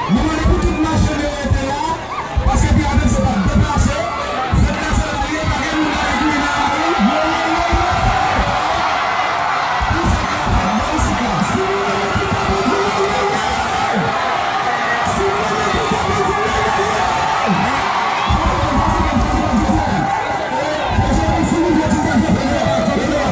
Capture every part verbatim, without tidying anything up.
Nou mande pou tout machann yo rete la, paske P R T C p ap deplase. Fèt la se la l ye, pa gen moun k ap goumen nan lari. Pou fèt la fèt, bay isit la. Si nou renmen tout sa pou di yo, yo, yo.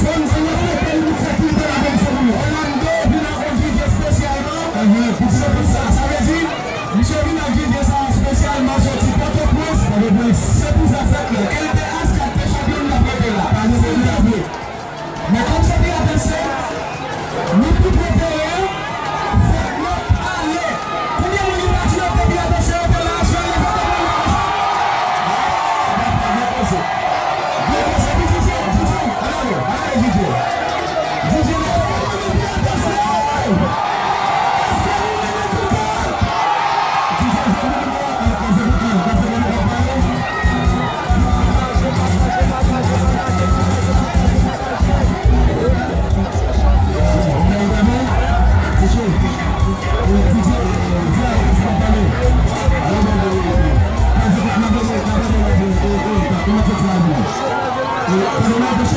Si nou renmen tout sa pou di yo, yo, yo. Orlando vin ak yon D J espesyalman. Se pou sa, sa vle di, misye vin ak D J sa espesyalman soti Pòtoprens. Se pou sa, sa klè. L te Ascad, te Chaplin, l ap rete la. Se li k ap vle. Men kòm se P R T C, nou tou prepare, fòk nou ale. Konbyen moun ki pati yo te P R T C yo te la, aswè, leve tèt nou la konsa? Ah, papa, byen poze. Byen poze, wi, D J, D J, ann ale, ann ale, D J. D J, èske nou renmen P R T C? Èske nou renmen P R T C? D J, fè moun yo, eh, pase pou an, pase pou an, pase pou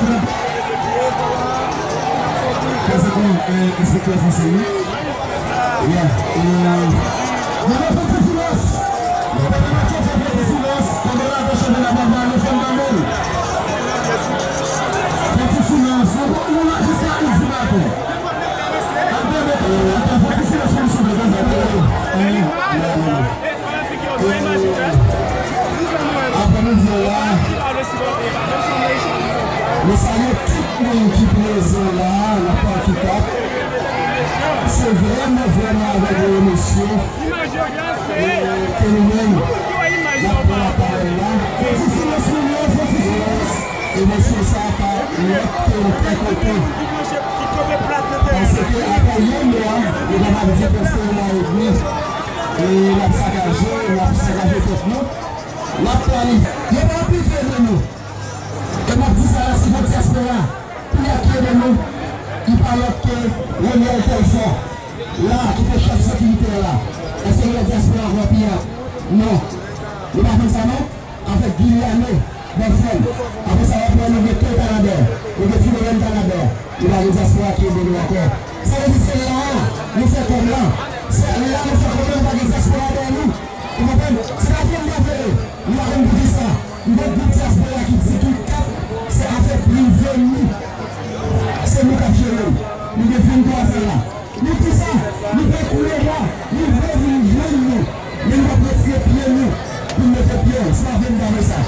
an. Enspektè Fransè, wi. Yeah. Yo fè ti silans. Yo fè ti silans. Pandan n ap chante la baba, nou fè n tande l. Fè ti silans. Nou la jiska x di maten. Ap tande, fè ti silans pou nou, souple. Avan nou di la, nou salye tout moun ki prezan la, nan Parti Kap. Se vrèman, vrèman avèk yon emosyon, e, ke nou menm, n ap pran lapawòl la. Fè ti silans pou nou, fè ti silans. Emosyon sa a pa lòt ke yon trè kontan. Paske apre yon mwa, yo kapab di ke se yon mwa edmi, e n ap sakaje, n ap sakaje tèt nou. N ap planife. Yo pa anpil ki ede nou. E m ap di sa la, si gon dyaspora, pou y a ki ede nou, li pa lòt ke Reniel Telfort, la, ki te chèf sekirite a la. Èske gen dyaspora ankò P R? Non. Nou pa konn sa, non? Avèk Guillane, bèlfrè m. Apre sa, w ap wè nou gen Kay Canada, nou gen Philomène Canada. Nou pa gen dyaspora ki ede nou ankò. Sa vle di se la a nou fè kòb la. Se la a nou fè kòb la, nou pa gen dyaspora dèyè nou. Ou konprann? Se pa fè m pa vle. Nou pa konn poukisa. Nou gen gwoup dyaspora ki di ki Kap se afè prive nou. Se nou k ap jere l. Nou gen venntwa zan la. Nou di sa, nou pran kou lè mwa, nou vle vin jwenn nou, men nou p ap retire pye nou pou n mete pye, se pa vle n pa vle sa.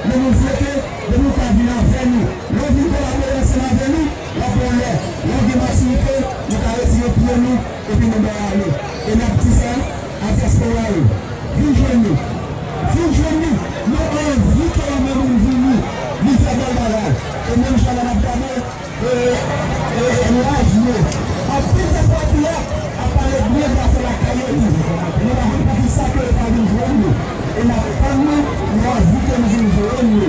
Men nou vle ke depi w ka vin avè nou, lè w vin kolabore ansanm avè nou, w ap wè lè, lè w gen matirite, nou ka retire pye nou, epi nou bay ale. E n ap di sa a dyaspora yo, vin jwenn nou, vin jwenn nou, nou anvi ke yon moun vini, vin fè bèl bagay. E menm jan la n ap gade, E, e, e, laj yo. Anpil dyaspora ap pale byen de afè lakay yo tou. Nou pa konn poukisa ke yo pa vin jwenn nou. E n ap tann nou, nou anvi ke nou vin jwenn nou.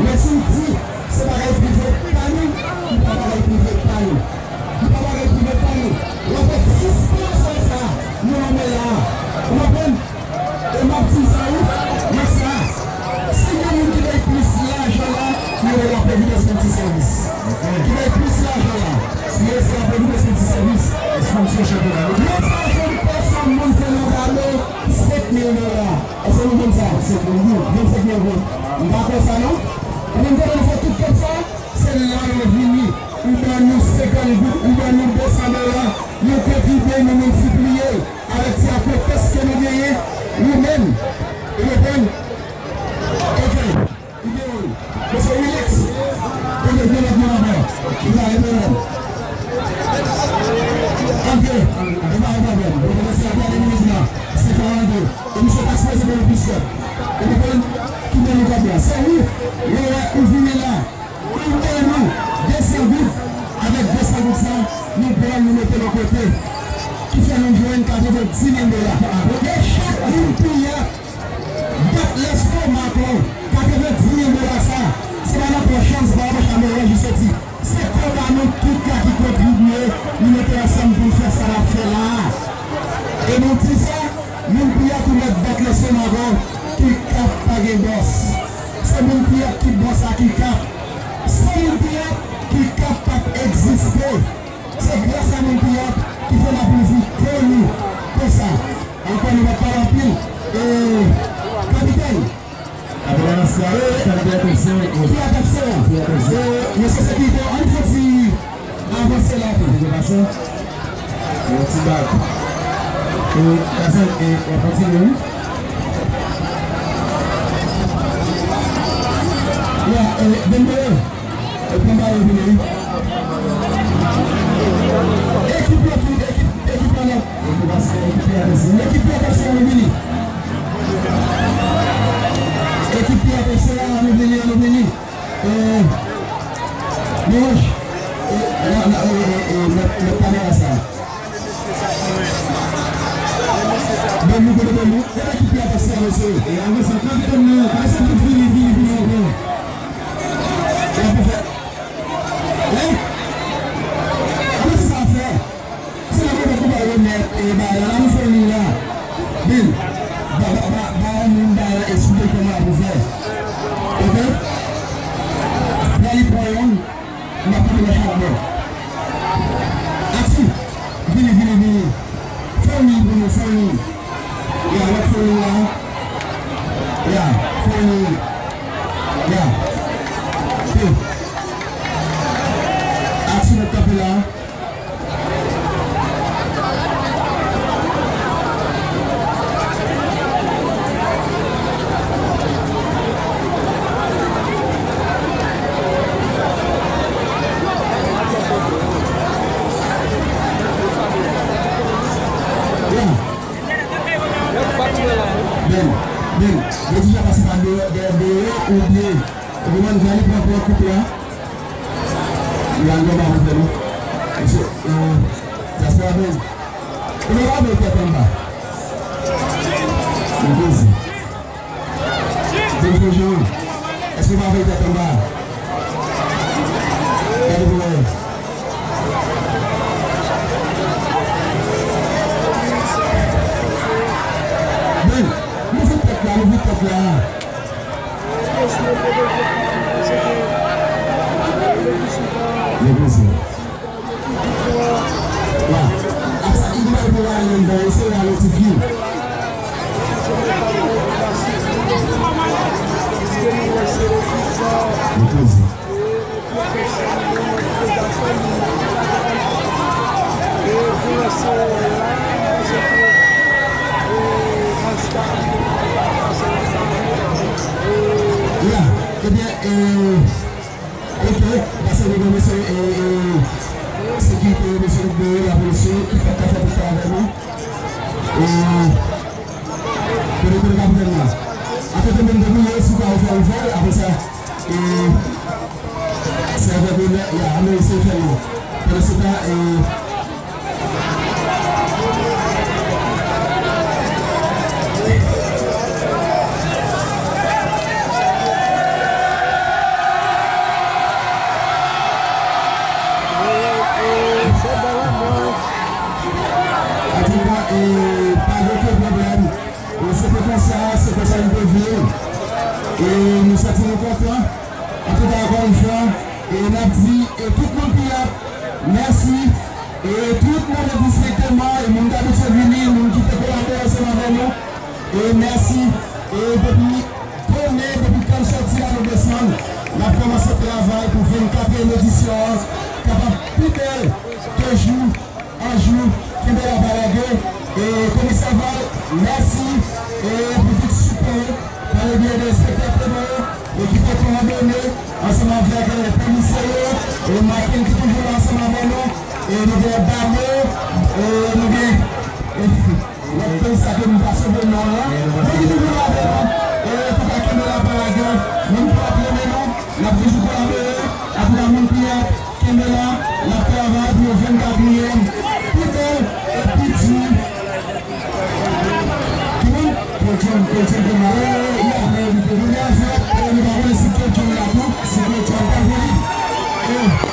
Men si w di, se bagay prive pa nou, li pa bagay prive pa nou. Li pa bagay prive pa nou. Lè w fè sispann afè sa, nou nonmen la. Ou konprann? E m ap di sa wi, men sa, si gen moun ki bay plis lajan la, li rele Laprevidence Multiservice. Ki bay plis lajan la, li Esponnsè chanpyona yo. Yo pa janm pèsonn moun fè nou kado senk mil dola. Èske nou konn sa? Vennsenk mil goud. M pa kwè sa non. Ou konn kote nou fè tout kòb sa? Se la yo vini. Ou ban nou senkant goud, ou ban nou de san dola. Nou kontribye, nou miltipliye avèk ti akwetans ke nou genyen. Nou menm. Ou konprann? Ok. Mesye, relax. Ok, gen lòt moun ankò. Li pa gen pwoblèm. Antre. E pa gen pwoblèm. Ou konnen se apre minis la. Se fè antre. E misye pa sipoze ba nou plis kòb. Ou konprann? Kite nou kòb la. Se ou, lè w wè ou vini la, ou ban nou de san goud. Avèk de san goud sa, nou pran, nou mete l yon kote. Ki fè nou jwenn katrevendis mil dola. E chak moun ki ap bat lèstomak ou, katrevendis mil dola sa, se pa nan pòch an, se pa nan pòch Amoray li soti. Se kòb a nou tout la ki kontribye, nou mete ansanm pou n fè sa n ap fè la a. E nou di sa, moun pou y ap tou mèt bat lèstomak ou, ki kap pa gen bòs. Se moun pou y ap ki bòs a ki kap. San moun pou y ap, ki kap p ap egziste. Se gras a moun Piyat ki fè n ap rive koni konsa. Ankò nou p ap pale anpil. E, kapitèn. Kapitèn Oscar, kapitèn Atèpse. Piyat Atèpse. Piyat Atèpse. E, mesye sekirite, ann fè ti avanse la tou. Mesye pase. Yon ti bag. E, pase, e, w ap kontinye, wi. Ya, e, Dembélé. Ekip la tou, ekip, ekip la nèt. Ekip la, ekip la, ekip la, nou vini. Ekip la, nou vini, nou vini. E, Mouch, e, la, la, e, e, e, mèt, mèt kamera sa. Bon, nou kote bon, nou. E, ekip la, mesye. E, avanse, kapitèn nan, mesye, tout vini, vini, vini, vini. E, pou fè. Hein? Kòman sa fè? Se la mwen pou ba yo nèt, e, ba la, la, nou fè li la. Bin, ba, ba, ba, ba, yon moun ba la, eksplike kòman pou fè. Ok? La, li pran yon, m ap pote lòt la bò. Aksyon! Vini, vini, vini. Fè yon liy pou nou, fè yon liy. Ya, lòt fè yon liy la. Ya, fè yon liy. Ya. Pe. Aksyon, nou kanpe la. Ben, ben, yo deja pase pa deyò, deyò, deyò, oubyen, ou konprann, Granny pran, pran koup la. Li al nòmal pou fè nou. Mesye, euh, dyaspora, ben, ou pa veye tèt anba. Mwen poze. Di m, Jean, èske w pa veye tèt anba? Gade pou wè. Ben, nou fout tèt la, nou fout tèt la. Mwen poze. Wa. Ak sa ki bay pou Ryan, bon, se Ryan ti fi. Mwen poze. Ya, ebyen, eh, Ok, pase nou gen mesye, e, e, sekirite, mesye Luc Berry, lapolis yo, ki pa t ka fè tout sa avè nou. E, kote, kote kapitèn nan? Akote menm debouye, si w ka ou fè, ou fè, apre sa, e, se avèk onè, ya, ann eseye fè l non. Pandan se tan, e, Antouka, e, pa gen okenn pwoblèm. E, se te konsa, se konsa nou te vle. E, nou santi nou kontan. Antouka, ankò yon fwa, e, n ap di, e, tout moun Piyat, mèsi. E tout E mèsi. E depi demen, depi kan soti la, nou desann, n ap kòmanse travay pou vennkatriyèm edisyon an kapab pi bèl de jou an jou. Kenbe la, pa lage. E Komisè Val, mèsi, e pou tout sipò w, pa le byen de enspektè Clément, e ki te kowòdone ansanm avèk, e, polisye yo, e Martin ki toujou la ansanm avè nou, e nou gen Damo, e nou gen, e, lòt polis la ke m pa sonje non l lan. Yo ki toujou la avè nou. E, antouka, kenbe la, pa lage. Moun ki ap renmen nou, n ap toujou kolabore. Antouka, moun ki ap kenbe la, n ap travay pou yon vennkatriyèm pi bèl e pi di. Ki moun? Coach John, Coach John te mal. E, ya. Jounen an fèt, e, nou pa konnen si Coach John la tou, si Coach John pa pou li. E,